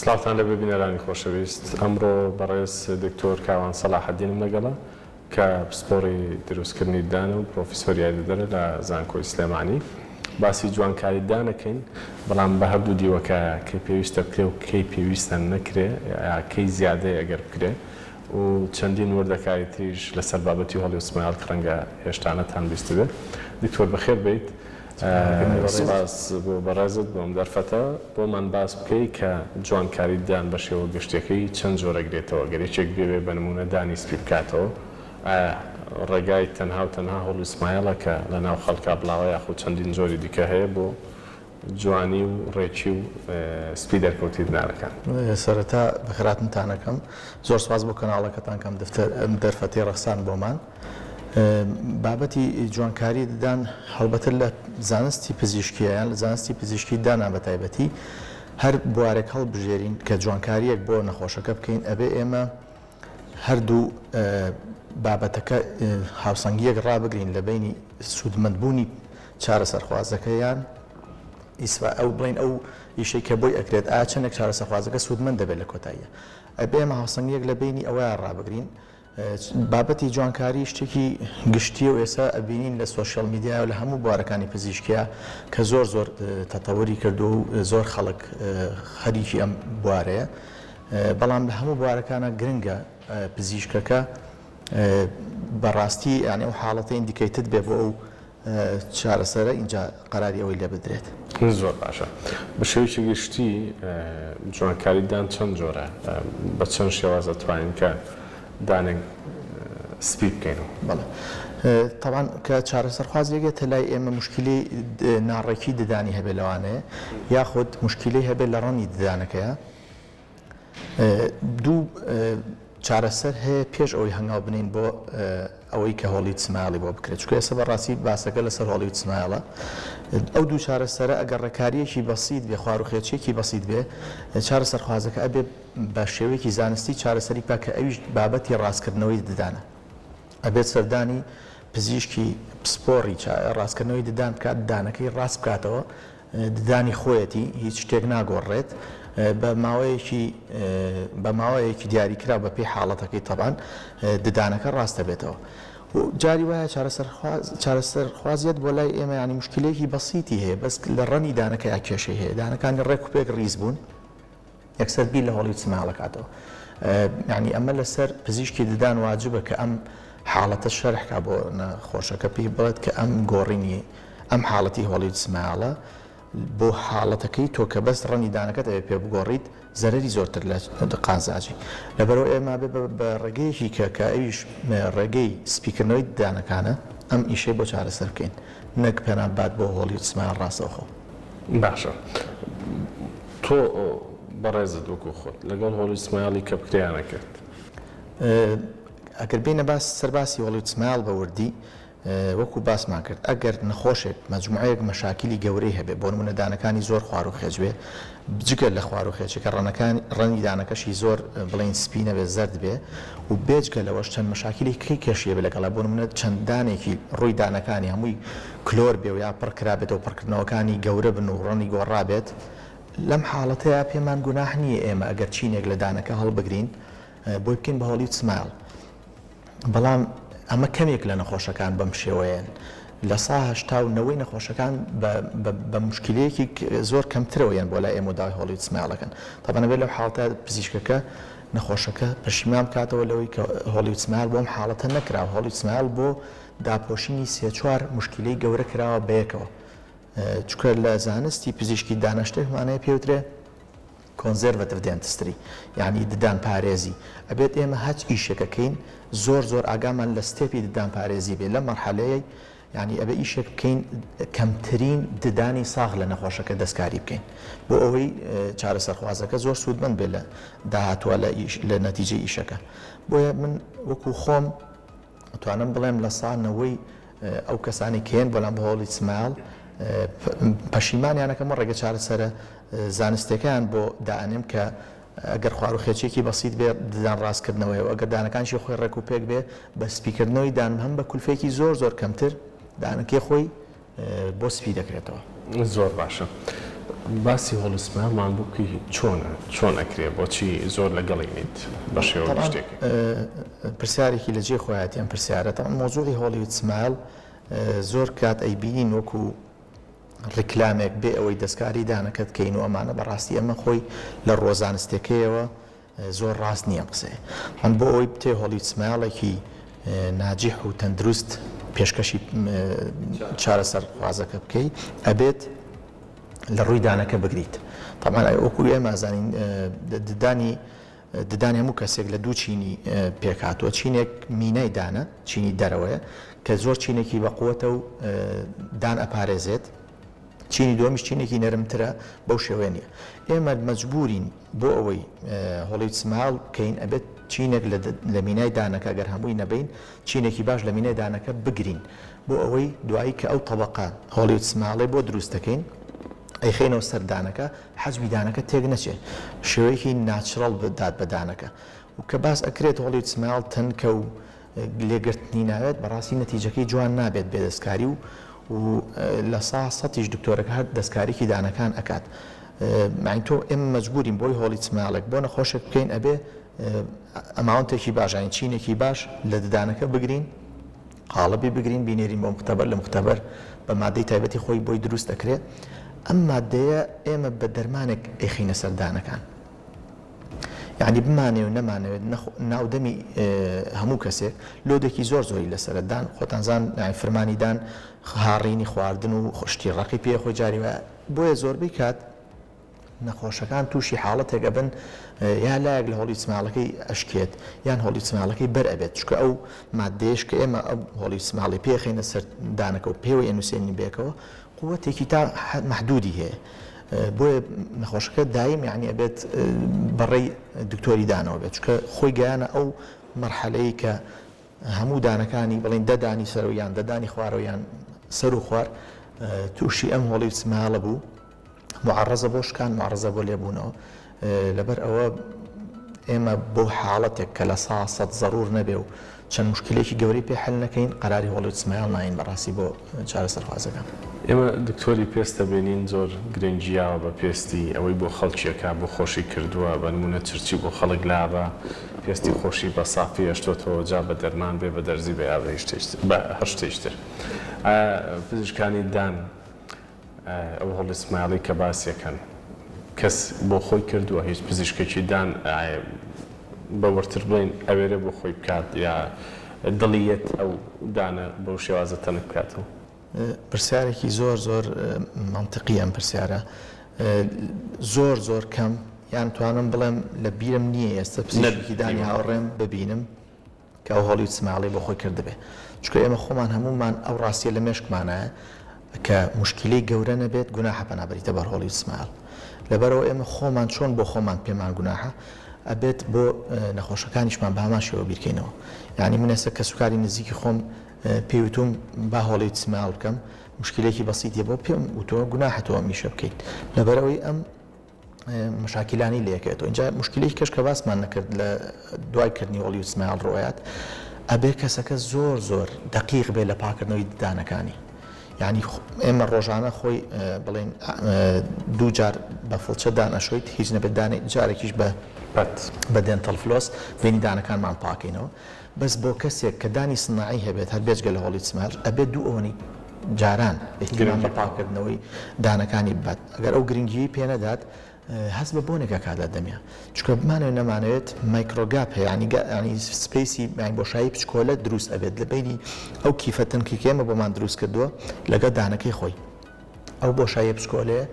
سڵاوتان لێبێ بینەرانی خۆشەویست، ئەمڕۆ بەڕێز دکتۆر کاوان سەلاحەدینم لەگەڵە کە پسپۆڕی دروستکردنی ددانە و پرۆفیسۆری یاریدەدەرە لە زانکۆی سلێمانی. باسی جوانکاری ددان ئەکەین، بەڵام بە هەردوو دیوەکەیە، کەی پێویستە بکرێ و کەی پێویستە نەکرێ یا کەی زیادەیە ئەگەر بکرێ و چەندین وردەکاری تریش لەسەر بابەتی Hollywood smile کە ڕەنگە هێشتا نەتانبیستبێ. دکتۆر بەخێر بێیت. سوپاس بۆ بەڕێزت بۆ ئەم دەرفەتە. بۆمان باس بکەی کە جوانکاری ددان بە شێوە گشتیەکەی چەند جۆر ئەگرێتەوە؟ گەر یەکێک بیەوێ بە نموونە دانی سپی بکاتەوە ئایا ڕێگای تەنها و تەنها Hollywood smile ە کە لە ناو خەڵکا بڵاوە یاخود چەندین جۆری دیکە هەیە بۆ جوانی و ڕێکی و سپی دەرکەوتی ددانەکان؟ سەرەتا بەخێرهاتنتان ئەکەم. زۆر سوپاس بۆ کەناڵەکەتان کە ئەم دەرفەتەی ڕەخساند بۆمان. بابەتی جوانکاری ددان هەڵبەتە لە زانستی پزیشکیە یان لە زانستی پزیشکی دانا بە تایبەتی هەر بوارێک هەڵبژێرین کە جوانکاریەک بۆ نەخۆشەکە بکەین ئەبێ ئێمە هەردوو بابەتەکە هاوسەنگیەک ڕابگرین لە بینی سوودمەندبوونی چارەسەرخوازەکە یان ئیسفا ئەو بڵین ئەو ئیشەی کە بۆی ئەکرێت ئا چەندێک چارەسەرخوازەکە سوودمەند دەبێت لە کۆتاییە ئەبێ ئێمە هاوسەنگیەک لە بینی ئەوەیان ڕابگرین بابەتی جوانکاری شتێکی گشتیە و ئێستا ئەبینین لە social media و لە هەموو بوارەکانی پزیشکیا کە زۆر زۆر تەتەوری کردو و زۆر خەڵک خەریکی ئەم بوارەیە بەڵام لە هەموو بوارەکانە گرنگە پزیشکەکە بەڕاستی یانی ئەو حاڵەتە indicated بێ بۆ ئەو چارەسەرە ئینجا قەراری ئەوەی لێ بدرێت. زۆر باشە بە شێوەیەکی گشتی جوانکاری دان چەند جۆرە؟ بە چەند شێواز ئەتوانین کە دانێک سپی بکەینەوە؟ بەڵێ تەبعەن کە چارەسەرخواز یەکێتە لای ئێمە موشکیلەی ناڕێکی ددانی هەبێ لەوانەیە یاخود موشکیلەی هەبێ لە ڕەنگی ددانەکەیا دوو چارەسەر هەیە پێش ئەوەی هەنگاو بنێین بۆ ئەوەی کە Hollywood smile ی بۆ بکرێت چونکە ئێستا بەڕاستی باسەکە لەسەر Hollywood smile ە ئەو دوو چارەسەرە ئەگەر ڕێکاریەکی بەسیت بێ خواروخێچیەکی بەسیت بێ چارەسەرخوازەکە ئەبێ بە شێوەیەکی زانستی چارەسەری بکات کە ئەویش بابەتی ڕاستکردنەوەی ددانە ئەبێت سەردانی پزیشکی پسپۆڕی ڕاستکردنەوەی ددان بکات ددانەکەی ڕاست بکاتەوە ددانی خۆیەتی هیچ شتێک ناگۆڕێت بە ماوەیەکی بە ماوەیەکی دیاریکراو بە پێی حاڵەتەکەی تەبان ددانەکە ڕاست دەبێتەوە جاری وایە چارەسەرخوازیت بۆ لای ئێمە ینی مشکلێکی بەسیتی هەیە بەس لە ڕەنی دانەکەیا کێشەی هەیە دانەکانی ڕێک و پێک ڕیز بوون یەکسەر بیر لە Hollywood smile ئەکاتەوە یعنی ئەمە لەسەر پزیشکی ددان واجبە کە ئەم حاڵەتە شەرح کا بۆ نەخۆشەکە پێی بڵێت کە ئەم گۆڕینی ئەم حاڵەتی Hollywood smile ە بۆ حاڵەتەکەی تۆ کە بەس ڕەنگی دانەکەت ئەوێ پێ بگۆڕیت زەرەری زۆرتر لە قازاجی لەبەرەوە ئێمە بێ بە ڕێگەیەکی کە کە ئەویش ڕێگەی سپیکردنەوەی ددانەکانە ئەم ئیشەی بۆ چارەسەر بکەین نەک پەنا بات بۆ Hollywood smile ڕاستەوخۆ. باشە تۆ بەڕێزت وەکو خۆت لەگەڵ Hollywood smile ی کە بکرێ یان نەکرێت؟ ئەگەر بێینە باس سەر باسی Hollywood smile بە وردی وەکو باسمان کرد ئەگەر نەخۆشێک مەجموعەیەک مەشاکیلی گەورەی هەبێ بۆ نمونە دانەکانی زۆر خوار و خێچ بێ جگە لە خوار و خێچەکە ڕەنەکانی ڕەنگی دانەکەشی زۆر بڵێین سپی نەبێ زەرد بێ و بێجگە لەوەش چەند مەشاکیلی کەی کەشی هەبێ لەگەڵا بۆ نمونە چەند دانێکی ڕووی دانەکانی هەمووی کلۆر بێ و یا پڕ کرابێتەوە پڕکردنەوەکانی گەورە بن و ڕەنگی گۆڕابێت لەم حاڵەتەیا پێمان گوناح نییە ئێمە ئەگەر چینێک لە دانەکە هەڵبگرین بۆی بکەین بە Hollywood smile بەڵام ئەمە کەمێک لە نەخۆشەکان بەم شێوەیەن لە سا 80 و نەوەی نەخۆشەکان بە مشکلەیەکی زۆر کەمترەوە یەن بۆ لای ئێمە داوای Hollywood smile ەکەن تەبعەن ئەبێت لەو حاڵەتە پزیشکەکە نەخۆشەکە پەشیمان بکاتەوە لەوەی کە Hollywood smile بۆم حاڵەتە نەکراوە Hollywood smile بۆ داپۆشینی سێ چوار مشکلەی گەورە کراوە بەیەکەوە چونکە لە زانستی پزیشکی دانا شتێکمان هەیە پێوترێ conservative dentistry یانی ددان پارێزی ئەبێت ئێمە هەچ ئیشێک ئەکەین زۆر زۆر ئاگامان لە step ی ددان پارێزی بێ لەم مەرحەلەیەی یانی ئەبێ ئیشێک بکەین کەمترین ددانی ساغ لە نەخۆشەکە دەستکاری بکەین بۆ ئەوەی چارەسەرخوازەکە زۆر سوودمەند بێ لە داهاتوە لە ئیش لە نەتیجەی ئیشەکە بۆیە من وەکو خۆم ئەتوانم بڵێم لە سا نەوەی ئەو کەسانەی کە یەن بۆلام بۆ Hollywood smile پەشیمانیان ئەکەم و ڕێگە چارەسەرە زانستیەکەیان بۆ دائەنێم کە ئەگەر خواروخێچیەکی بەسیت بێ ددان ڕاستکردنەوەیە و ئەگەر دانەکانیشی خۆی ڕێک و پێک بێ بە سپیکردنەوەی دان هەم بە کولفەیەکی زۆر زۆر کەمتر دانەکەی خۆی بۆ سپی دەکرێتەوە. زۆر باشە. باسی Hollywood smile مان بۆ بکەی چۆنە چۆن ئەکرێ بۆچی زۆر لەگەڵی نیت بە شێوە تەبعەن گشتێکەکەی؟ پرسیارێکی لە جێی خۆیەتی ئەم پرسیارە تەبعەن مەوزوعی Hollywood smile زۆر کات ئەیبینین وەکو ڕیکلامێک بێ ئەوەی دەستکاری دانەکەت کەین و ئەمانە بەڕاستی ئەمە خۆی لە ڕووە زانستێکەیەوە زۆر ڕاست نییە ئەم قسەیە. هەم بۆ ئەوەی بتەوێ Hollywood smile ێکی ناجیح و تەندروست پێشکەشی چارەسەرخوازەکە بکەی ئەبێت لە ڕووی دانەکە بگریت. تەبعەن وەکو ئێمە ئەزانین ددانی ددانی هەموو کەسێک لە دوو چینی پێکهاتووە، چینێک مینای دانە، چینی دەرەوەیە کە زۆر چینێکی بەقوەتە و دان ئەپارێزێت، چینی دووەمیش چینێکی نەرمترە بەو شێوەیە نییە. ئێمە مەجبورین بۆ ئەوەی Hollywood smile بکەین ئەبێت چینێک لە مینای دانەکە گەر هەمووی نەبەین چینێکی باش لە مینای دانەکە بگرین بۆ ئەوەی دوایی کە ئەو تەبەقە Hollywood smile ەی بۆ دروست دەکەین ئەیخەینەوە سەر دانەکە حەجمی دانەکە تێک نەچێ شێوەیەکی natural بدات بە دانەکە و کە باس ئەکرێت Hollywood smile تەنکە و لێگرتنی ناوێت بەڕاستی نەتیجەکەی جوان نابێت بێ دەستکاری و و لە سا سەتیش دکتۆرەکە هەر دەستکاریی دانەکان ئەکات معنی تۆ ئێمە مەجبورین بۆی Hollywood smile ێک بۆ نەخۆشێک بکەین ئەبێ amount ێکی باش یانی چینێکی باش لە ددانەکە بگرین قاڵبی بگرین بینێرین بۆ مختبەر لە مختبەر بە مادەی تایبەتی خۆی بۆی دروست ئەکرێ ئەم مادەیە ئێمە بە دەرمانێک ئەیخەینە سەر دانەکان یەعنی بمانەوێ و نەمانەوێت ناو دەمی هەموو کەسێک load ێکی زۆر زۆری لەسەرە دان خۆتان زان فرمانی دان هاڕینی خواردن و شتی ڕەقی پێ خۆی جاری وایە بۆیە زۆربەی کات نەخۆشەکان تووشی حاڵەتێک ئەبن یا لایەک لە Hollywood smile ەکەی ئەشکێت یان Hollywood smile ەکەی بەر ئەبێت چونکە ئەو مادەیەش کە ئێمە ئەو Hollywood smile ی پێخینە سەر دانەکە و پێوەی ئەنووسێنین بێکەوە قوتێکی تا مەحدودی هەیە بۆیە نەخۆشەکە دایم یانی ئەبێت بەڕێی دکتۆری دانەوە بێت چونکە خۆی گەیانە ئەو مەرحەلەی کە هەموو دانەکانی بڵین دە دانی سەر و یان دە دانی خوارەوە یان سەر و خوار تووشی ئەم Hollywood smile ە بوو معڕزە بۆ شکان معڕزە بۆ لێبوونەوە لەبەر ئەوە ئێمە بۆ حاڵەتێک کە لە سا سەد زەرور نەبێ و چەند موشکیلەیەکی گەورەی پێ حەل نەکەین قەراری Hollywood smile ناین بەڕاستی بۆ چارەسەرخوازەکان. ئێمە دکتۆری پێست دەبینین زۆر گرنگی یاوە بە پێستی ئەوەی بۆ خەڵکی ئەکا بۆ خۆشی کردووە بە نموونە چرچی بۆ خەڵک لابا پێستی خۆشی بە سافی هێشتۆتەوە جا بە دەرمان بێ بە دەرزی بێ یا بە هیچ شتێکی تر بە هەر شتێکی تر ئایا پزیشکانی دان ئەو Hollywood smile ەی کە باسی ئەکەن کەس بۆ خۆی کردووە هیچ پزیشکێکی دان بە وردتر بڵێین ئەوێرێ بۆ خۆی بکات یا دڵی یەت ئەو دانە بەو شێوازە تەنک بکاتەوە؟ پرسیارێکی زۆر زۆر مەنتقیە ئەم پرسیارە زۆر زۆر کەم یان توانم بڵێم لە بیرم نییە ئێستا پزیشکێکی دانی هاوڕێم ببینم کە ئەو Hollywood smile ەی بۆ خۆی کردبێ چونکە ئێمە خۆمان هەموومان ئەو ڕاستیە لە مێشکمانایە کە موشکیلەی گەورە نەبێت گوناحە پەنا بەریتە بەر Hollywood smile لەبەرئەوە ئێمە خۆمان چۆن بۆ خۆمان پێمان گوناحە ئەبێت بۆ نەخۆشەکانیشمان بە هەمان شێوە بیرکەینەوە یعنی من ئێستا کەسوکاری نزیکی خۆم پێی وتوم با Hollywood smile بکەم موشکیلەیەکی بەسیتیە بۆ پێم وتووە گوناحە تۆ ئەم ئیشە بکەیت لەبەرئەوەی ئەم مشاکیلانی لێکەوێتەوە ئینجا مشکلەی کەش کە باسمان نەکرد لە دوای کردنی Hollywood smile ڕۆیات ئەبێ کەسەکە زۆر زۆر دەقیق بێ لە پاکردنەوەی ددانەکانی یعنی ئێمە ڕۆژانە خۆی بڵێن دوو جار بە فڵچە دان ئەشۆیت هیچ نەبێت دانێ جارێکیش بە پەت بە dental floss بینی دانەکانمان پاکەینەوە بەس بۆ کەسێک کە دانی سناعی هەبێت هەر بێجگە لە Hollywood smile ئەبێت دوو ئەوەنەی جاران ئیهتیمام بە پاککردنەوەی دانەکانی ببات ئەگەر ئەو گرنگیی پێ نەدات هەست بە بۆنێک ئەکات لە دەمیا چونکە بمانەوێت نەمانەوێت microgap هەیە ینی ینی space ی یانی بۆشایی بچکۆلە دروست ئەبێت لە بینی ئەو کیفە تەنکی کە ئێمە بۆمان دروست کردووە لەگەڵ دانەکەی خۆی ئەو بۆشاییە بچکۆلەیە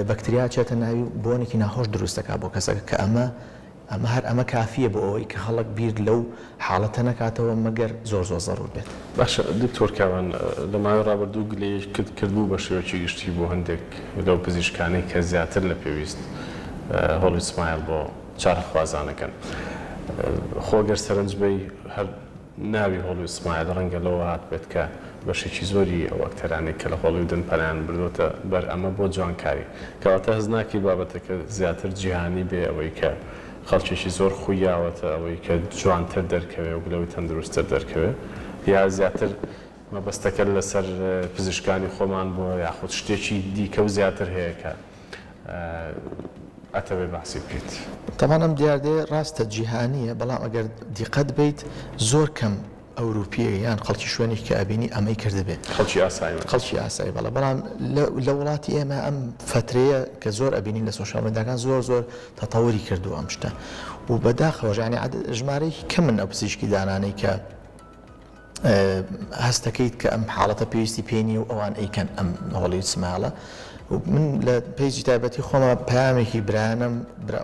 بەکتریا چێتە ناوی و بۆنێکی ناخۆش دروست دەکات بۆ کەسەکە کە ئەمە ئەمە هەر ئەمە کافیە بۆ ئەوەی کە خەڵک بیر لەو حاڵەتە نەکاتەوە مەگەر زۆر زۆر زەرور بێت. باشە دکتۆر کاوان لە ماوەی ڕابردوو گلەییکت کردبوو بە شێوەکی گشتی بۆ هەندێک لەو پزیشکانەی کە زیاتر لە پێویست Hollywood smile بۆ چارەخوازان ئەکەن خۆ گەر سەرنج بەی هەر ناوی Hollywood smile ڕەنگە لەوە هاتبێت کە بەشێکی زۆری ئەو ئەکتەرانەی کە لە هۆڵیودن پەنایان بردۆتە بەر ئەمە بۆ جوانکاری. کەواتە هەست ناکەی بابەتەکە زیاتر جیهانی بێ ئەوەی کە خەڵکێکی زۆر خووی یاوەتە ئەوەی کە جوانتر دەرکەوێ وەک لەوەی تەندروستتر دەرکەوێ یا زیاتر مەبەستەکە لەسەر پزیشکانی خۆمان بووە یاخود شتێکی دیکە و زیاتر هەیە کە. ئەتەوێ باسی بکەیت؟ تەبعەن ئەم دیاردەیە ڕاستە جیهانییە، بەڵام ئەگەر دیقەت بەیت زۆر کەم ئەوروپییە یان خەڵکی شوێنێک کە ئەبینی ئەمەی کردبێ. خەڵکی ئاسایی مەبەست. خەڵکی ئاسایی بەڵێ، بەڵام لە وڵاتی ئێمە ئەم فەترەیە کە زۆر ئەبینین لە سۆشیال میدیاکان زۆر زۆر تەتەوری کردووە ئەم شتە و بەداخەوەش یانی ژمارەیەکی کەمن ئەو پزیشکی دانانەی کە هەستەکەیت کە ئەم حاڵەتە پێویستی پێی نییە و ئەوان ئەیکەن ئەم Hollywood smile ە من لە page ی تایبەتی خۆمە پەیامێکی برایانم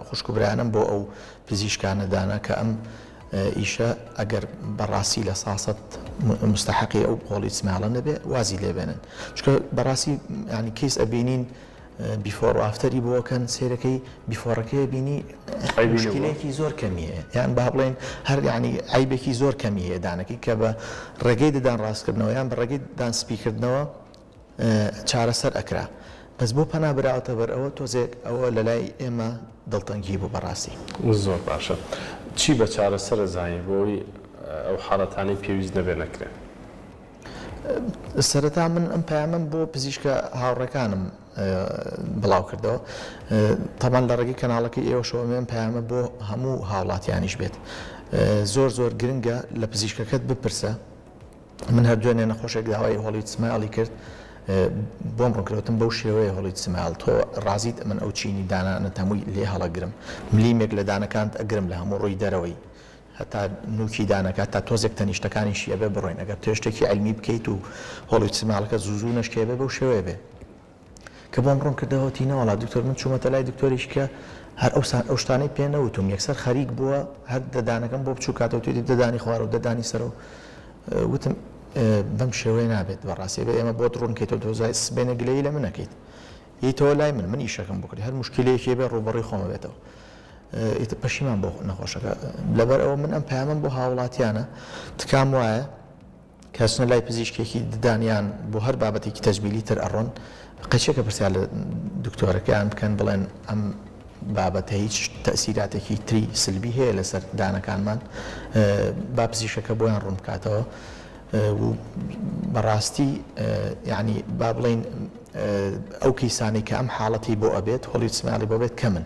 خوشک و برایانم بۆ ئەو پزیشکانە دانا کە ئەم ئیشە ئەگەر بەڕاستی لە ساسەت مستحقی ئەو Hollywood smile ە نەبێ وازی لێبێنن چونکە بەڕاستی ینی case ئەبینین before و after ی بۆ کەن سەیرەکەی before ەکەی بینی مشکلێکی زۆر کەمی هەیە یان با بڵێن هەر یعنی عیبێکی زۆر کەمی هەیە دانەکەی کە بە ڕێگەی ددان ڕاستکردنەوە یان بە ڕێگەی دان سپیکردنەوە چارەسەر ئەکرا بەس بۆ پەنا براوەتە بەر ئەوە تۆزێک ئەوە لە لای ئێمە دڵتەنگی بوو بەڕاستی. زۆر باشە چی بە چارەسەر ئەزانی بۆی ئەو حاڵەتانەی پێویست نەبێ نەکرێن؟ سەرەتا من ئەم پەیامەم بۆ پزیشکە هاوڕێکانم بڵاو کردەوە تەبان لە ڕێگەی کەناڵەکەی ئێوەشەوە ئەم پەیامە بۆ هەموو هاوڵاتیانیش بێت زۆر زۆر گرنگە لە پزیشکەکەت بپرسە من هەر دوێنێ نەخۆشێک داوای Hollywood smile ی کرد بۆم ڕوونکردوتم بەو شێوەیە Hollywood smile تۆ ڕازیت من ئەو چینی دانانە هەمووی لێ هەڵەگرم ملیمێک لە دانەکانت ئەگرم لە هەموو ڕووی دەرەوەی هەتا نوکی دانەکە تا تۆزێک تەنیشتەکانیشی ئەبێ بڕۆین ئەگەر تۆ شتێکی عیلمی بکەیت و Hollywood smile ەکە زوو زوو نەشکێ ئەبێ بەو شێوەیە بێ کە بۆم ڕوون کردەوە وتی نەوەڵا دکتۆر من چوومەتە لای دکتۆرێکی کە هەر ئەو ئەو شتانەی پێ نەوتوم یەکسەر خەریک بووە هەر ددانەکەم بۆ بچوو کاتەوە توێتی ددانی خوارەوە ددانی سەرەوە وتم بەم شێوەیە نابێت بەڕاستی بێ ئێمە بۆت ڕوون کەیتەوە تۆ سبەینێ گلەیی لە من نەکەیت یەیتەوە لای من من ئیشەکەم بۆ کردی هەر موشکیلەیەکی بێ ڕووبەڕووی خۆمە بێتەوە ئیتر پەشیمان بۆ نەخۆشەکە لەبەر ئەوە من ئەم پەیامەم بۆ هاوڵاتیانە تکام وایە کە چنە لای پزیشکێکی ددانیان بۆ هەر بابەتێکی تەجمیلی تر ئەڕۆن قەچێکە پرسیار لە دکتۆرەکەیان بکەن بڵێن ئەم بابەتە هیچ تەسیراتێکی تری سلبی هەیە لەسەر دانەکانمان با پزیشەکە بۆیان ڕوون بکاتەوە و بەڕاستی یانی با بڵێین ئەو کەیسانەی کە ئەم حاڵەتی بۆ ئەبێت Hollywood smile ی بۆ بێت کەمن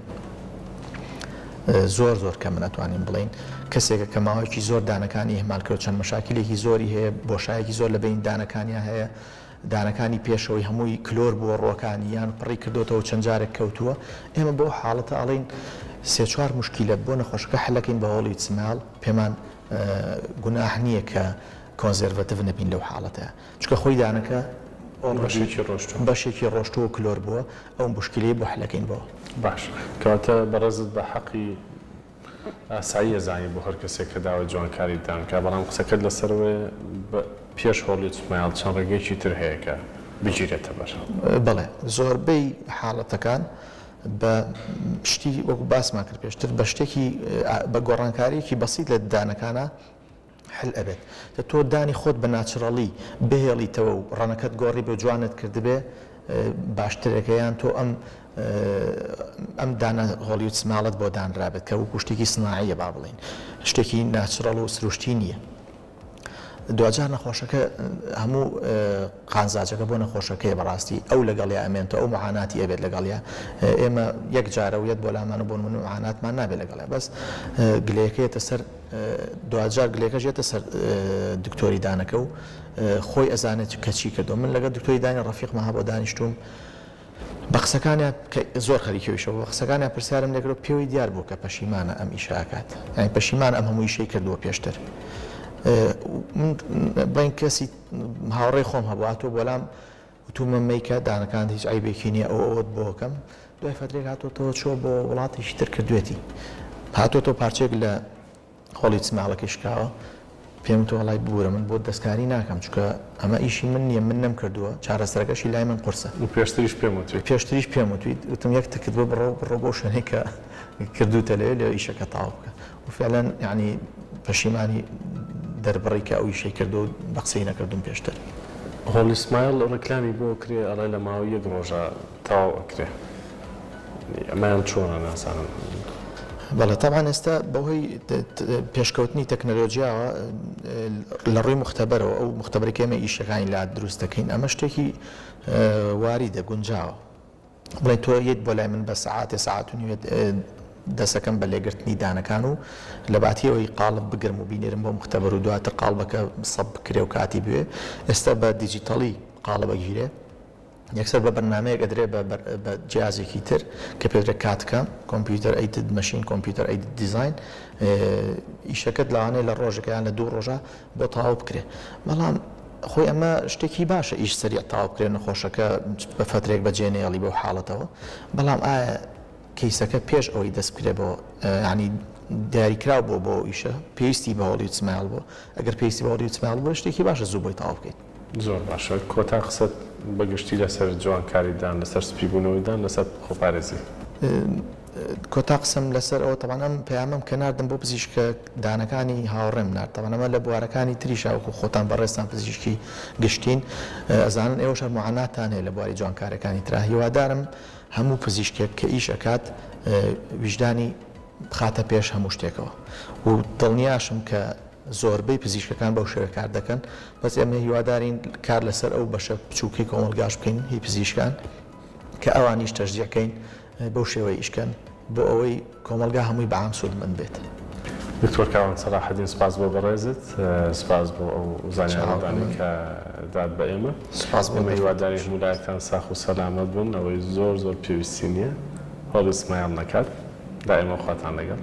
زۆر زۆر کەمن ئەتوانین بڵین کەسێکە کە ماوەیەکی زۆر دانەکانی ئیهمال کرد چەند مەشاکلێکی زۆری هەیە بۆشایەکی زۆر لە بین دانەکانیا هەیە دانەکانی پێشەوەی هەمووی کلۆر بووە ڕۆکانی یان پڕی کردوتەوە چەند جارێک کەوتووە ئێمە بۆ حاڵەتە ئەڵین سێ چوار مشکیلە بۆ نەخۆشەکە حلەکەین بە Hollywood smile پێمان گوناح نییە کە conservative نەبین لەو حاڵەتە چونکە خۆی دانەکە بەشێکی ڕۆشتووە بەشێکی ڕۆشتووە و کلۆر بووە ئەو موشکیلەیە بۆ حلەکەین بۆ. باش کەواتە بەڕێزت بە حەقی ئاسایی ئەزانی بۆ هەر کەسێک کە داوای جوانکاری ددان بکات بەڵام قسەکەت لەسەرەوەیە بە پێش Hollywood smile چەند ڕێگەیەکی تر هەیە کە بگیرێتە بەر. بەڵێ زۆربەی حاڵەتەکان بە شتی وەکو باسمان کرد پێشتر بە شتێکی بە گۆڕانکاریەکی بەسیت لە ددانەکانا حل ئەبێت کە تۆ دانی خۆت بە natural ی بهێڵیتەوە و ڕەنەکەت گۆڕی بێ و جوانت کردبێ باشترەکە یان تۆ ئەم ئەم دانە Hollywood smile ەت بۆ دانرابێت کە وەکو شتێکی سناعیە با بڵێین شتێکی natural و سروشتی نییە. دواجار نەخۆشەکە هەموو قانزاجەکە بۆ نەخۆشەکەیە بەڕاستی ئەو لەگەڵیا ئەمێنتەوە ئەو معاناتی ئەبێت لەگەڵیا ئێمە یەک جارە و یەت بۆ لامان و بۆ نمونە معاناتمان نابێت لەگەڵیا بەس گلەیەکە یەتە سەر دواجار گلەکەش یەتە سەر دکتۆری دانەکە و خۆی ئەزانێت کە چی کردو من لەگەڵ دکتۆری دانی ڕەفیقمە هەبوو دانیشتوم بە قسەکانیا کە زۆر خەریکی ئەویشە بوو، بە قسەکانیا پرسیارم لێ کرد و پێوەی دیار بوو کە پەشیمانە ئەم ئیشە ئەکات، یانی پەشیمانە ئەم هەموو ئیشەی کردووە پێشتر. من بڵێین کەسی هاوڕێی خۆم هەبوو هاتووە بۆ لام وتومە مەیکە دانەکانت هیچ عەیبێکی نییە ئەو ئەوەت بۆ ئەکەم. دوای فەترێک هاتۆتەوە چووە بۆ وڵاتێکی تر کردوێتی. هاتۆتەوە پارچەیەک لە هۆڵی چ ماڵەکەی شکاوە پێم وت وەڵای ببورە من بۆت دەستکاری ناکەم چونکە ئەمە ئیشی من نیە من نەمکردووە چارەسەرەکەشی لای من قورسە. و پێشتریش پێم وتویت. پێشتریش پێم وتویت وتم یەک تکت ببڕە و بڕۆ بەو شوێنەی کە کردووتە لەوێ لەوێ ئیشەکە تەواو بکە و فعلا یەعنی پەشیمانی دەربڕی کە ئەو ئیشەی کردووە و بە قسەی نەکردووم پێشتر. Hollywood smile ڕیکلامی بۆ ئەکرێ ئەڵێ لە ماوەی یەک ڕۆژا تەواو ئەکرێ. ئەمەیان چۆنە نازانم. بەڵێ تەبعەن ئێستا بەهۆی پێشکەوتنی تەکنەلۆجیاوە لە ڕووی موختەبەرەوە ئەو موختەبەرەی کە ئێمە ئیشەکانی لا دروست دەکەین ئەمە شتێکی واریدە گونجاوە. بڵێ تۆ یەت بۆ لای من بە سەعاتێ سەعات و نیوێت دەسەکەم بە لێگرتنی دانەکان و لە باتی ئەوەی قاڵب بگرم و بینێرم بۆ مختبەر و دواتر قاڵبەکە سەب بکرێ و کاتی بوێ ئێستا بە دیجیتەڵی قاڵب ئەگیرێ یەکسەر بە بەرنامەیەک ئەدرێ بە بە جیازێکی تر کە پێدرێ CAD/CAM computer aided machine computer aided design ئیشەکەت لەوانەیە لە ڕۆژێک یان لە دوو ڕۆژە بۆ تەواو بکرێ بەڵام خۆی ئەمە شتێکی باشە ئیش سەریع تەواو بکرێ نەخۆشەکە بە فەترێک بەجێ نێڵی بەو حاڵەتەوە بەڵام ئایا کەیسەکە پێش ئەوەی دەست بکرێ بۆ یانی دیاریکراو بۆ بۆ ئیشە پێویستی بە Hollywood smile بۆ ئەگەر پێویستی بە Hollywood smile بۆ شتێکی باشە زوو بۆی تەواو بکەیت. زۆر باشە کۆتا قسەت بە گشتی لەسەر جوانکاری دان لەسەر سپی بوونەوەی دان لەسەر خۆپارێزی. کۆتا قسەم لەسەر ئەوە تەبعەن ئەم پەیامەم کە ناردم بۆ پزیشکە دانەکانی هاوڕێم نارد تەبعەن ئەمە لە بوارەکانی تریشا وەکو خۆتان بەڕێزتان پزیشکی گشتین ئەزانن ئێوەش هەر موعاناتان هەیە لە بواری جوانکارەکانی ترا هیوادارم هەموو پزیشکێک کە ئیش ئەکات ویژدانی بخاتە پێش هەموو شتێکەوە و دڵنیاشم کە زۆربەی پزیشکەکان بەو شێوە کار دەکەن بەس ئێمە هیوادارین کار لەسەر ئەو بەشە بچووکەی کۆمەڵگاش بکەین هی پزیشکان کە ئەوانیش تەشجیع کەین بەو شێوەیە ئیش کەن بۆ ئەوەی کۆمەڵگا هەمووی بە عام سوودمەند بێت. دکتۆر کاوان سەلاحەدین سپاس بۆ بەڕێزت، سپاس بۆ ئەو زانیاریانەی کە دات بە ئێمە. سپاس بۆ ئێمە هیوادارین هەموو لایەکتان ساخ و سەلامەت بن، ئەوەی زۆر زۆر پێویستی نییە هۆڵی smile نەکات. دائیمەن خواتان لەگەڵ.